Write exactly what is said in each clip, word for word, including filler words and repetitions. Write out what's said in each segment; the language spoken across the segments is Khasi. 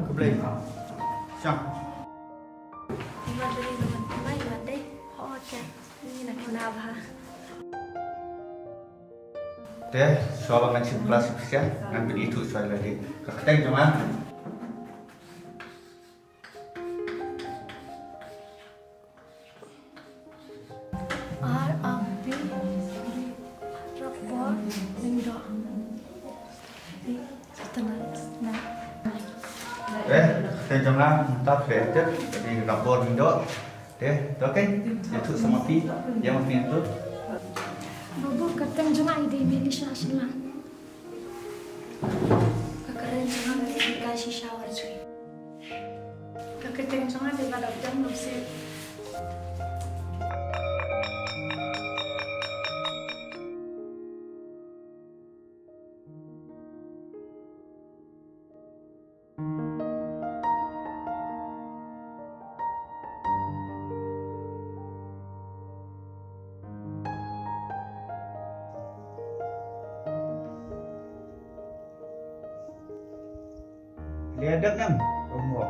Khublei. Shong. Ima dei, ima, ima, ima dei. Ho, okay. Ni na kena bha. Te, shuwa ba ngan shim klas pisa, ngan pyn-ithuh shuwa ïa lade. Ka kyrteng jong nga. Ar, ar, phi, rapor, lyngdoh. Eh, te jong nga mynta phi enter, te rapor lyngdoh. Te, to, okay. Ïathuh sa ma phi, ïa ma phi enter. Babu, ka kyrteng jong nga dei Melisha Shylla. Ka kyrteng jong nga dei Kashi Shawarji. Ka kyrteng jong nga dei Madam Dam Lupsi. Lia dep nem, rumok.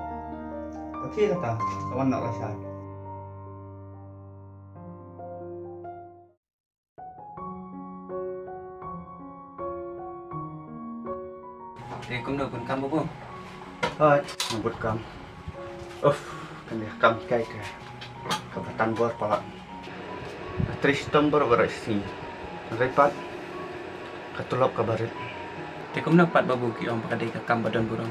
Tapi kata, kawan nak rasa. Te kumno, bun kam babu? Hooid, nga bun kam. Uff, kane kam kai ka, kaba tan bor palat. Trei shitom baroh baroh shi sngi. Hynrei pat ka tulop kaba rit. Te kumno pat babu, ki ong ba ka dei ka kam ba don burom?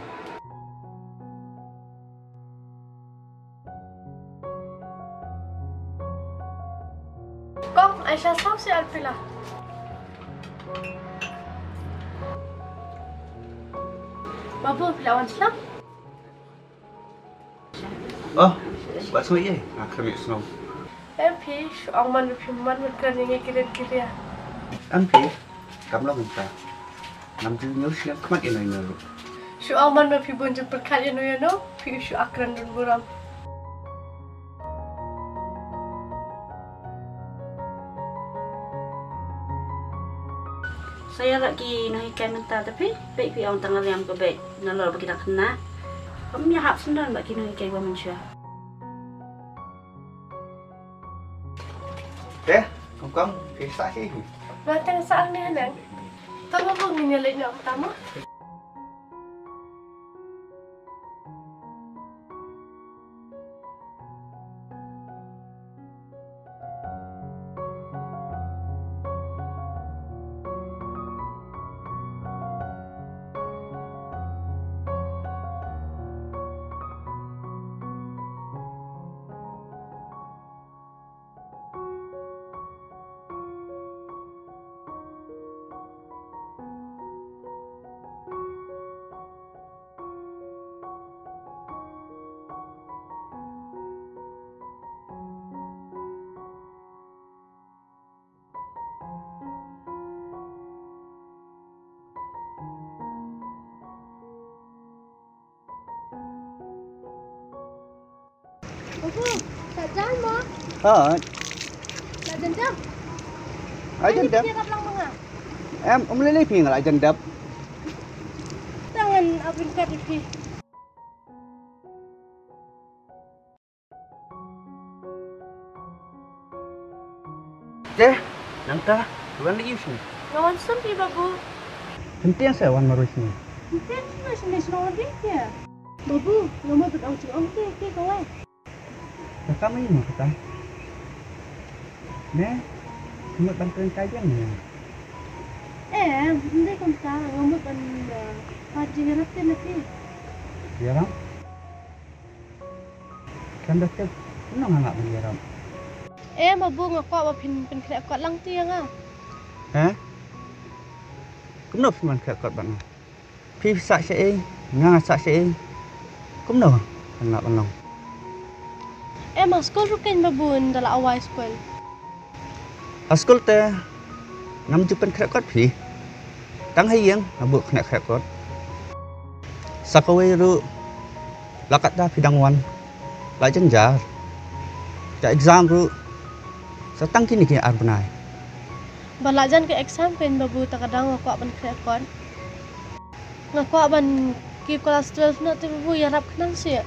Kong, ai sha saw sha alpila. Babu, phi la wan sha? Oh, wat sngew ïa nga khlem ïohsngew. Em phi, shu ong man ba phi mon ban kren ïa ngi ki riat ki riat. Em phi, kam long mynta. Ngam ju ñiew shiliang khmat ïano ïano ruh. Shu ong man ba phi bun ju pyrkhat ïano ïano, phi shu ïakren don burom. Sa ïa la ki nonghikai mynta te phi, peit phi ong tang la riam ka beit, nalor ba ki dang khynnah. Kam ïahap syndon bad ki nonghikai ba mynshuwa. Te, kong kong, phi sah shi hi. Nga tang sah ni haneng. Tang ba ngin ïa leit noh mynta mo. Babu, sa jan mo? Ha. La jan dap? Ha, jan dap. Em, um lele phi nga la jan dap. Tangan abin kat phi. Te, nangta, wan lei ïa u shane. Nga wan sum phi babu. Tymmen sa wan marwei shane. Tymmen sa shane shnong wan dei phi. Babu, nga mut ban ong jingong te, te kawei. Ka kam ïa nga kata. Ne, ka mut ban kren kai jong nga. Eh, ym dei kumta, nga mut ban, eh, pat jingïarap te na phi. Ïarap? Kan da tip, kumno nga lah ban ïarap? Eh, ma bu, nga kwah ba phin pynkhreh kot lang te ïa nga. Hah? Kumno phin pynkhreh kot bad nga? Phi sah shaei, nga nga sah shaei. Kumno kan lah ban long? Eh, ma skul ruh kein ma bu, ynda la wai skul. Ha skul te ngam ju pynkhreh kot phi. Tang ha ïing nga buh khynnah khreh kot. Sa kawei ruh la katta phi dang wan. La jynjar. Ka exam ruh sa tang kine ki ar bnai. Ba la jan ka exam pyn babu, ta ka daw nga kwah ban khreh kot. Nga kwah ban Ki class twelve noh te babu, ïarap khnang seh.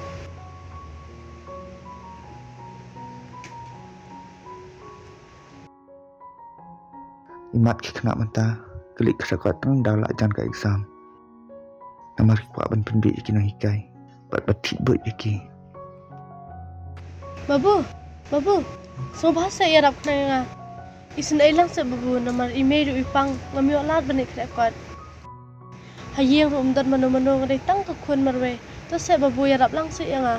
Imat ki khynnah mynta ki leit khreh kot tang da la jan ka exam. Namar ki kwah ban pynbieit ïa ki nonghikai bad ban thied buit ïa ki. Babu, babu, sngewbha seh ïarap khnang ïa nga. Isynei lang seh babu, namar i mei ruh i pang, ngam ïoh lad ban leit khreh kot. Ha ïing ruh ym don mano mano, nga dei tang ka khun marwei. To seh babu, ïarap lang seh ïa nga.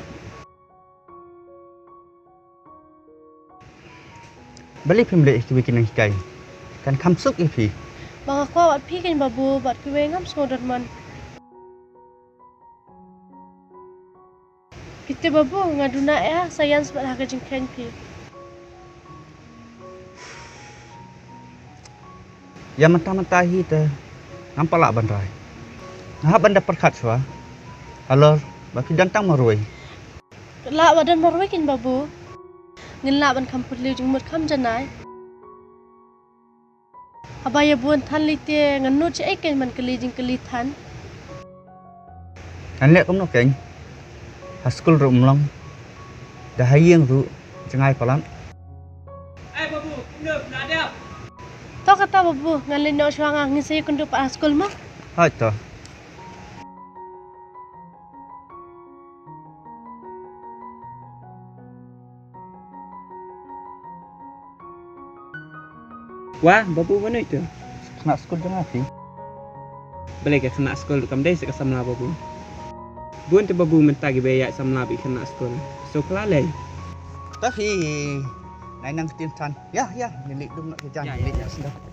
Balei phim leit ha kiwei ki nonghikai? Kan kham suk ïa phi. Ba nga kwah bad phi kein babu, bad kiwei ngam sngewdon mon. Kite babu, nga duna eh ha science bad ha ka jingkheiñ phi. Ïa mynta mynta hi te ngam pat lah ban rai. Nga hap ban da pyrkhat shuwa. Halor ba phi don tang marwei. Lah ba don marwei kein babu. Ngin lah ban kham pyrliew jingmut kham janai. Haba ïa bun than lei te ngan nud shaei kein ban kylli jingkylli than. Ngan leh kumno kein? Ha skul ruh ym long. Da ha ïing ruh jngai palat. To kata babu, ngan leit noh shuwa nga, ngin sa ïakynduh pat ha skul mo. Hooid to. Wah, babu, mano ito? Khynnah skul jong nga phi. Balei ka khynnah skul kam dei seh ka samla babu? Bun te babu mynta kiba ïaid samla bad khynnah skul. So kala lei. To phi. Nai nang ktien than. Ïa, ïa, ngin leit dum noh ka jan, ïa, ïa, ngin leit ïa, ïa sendok.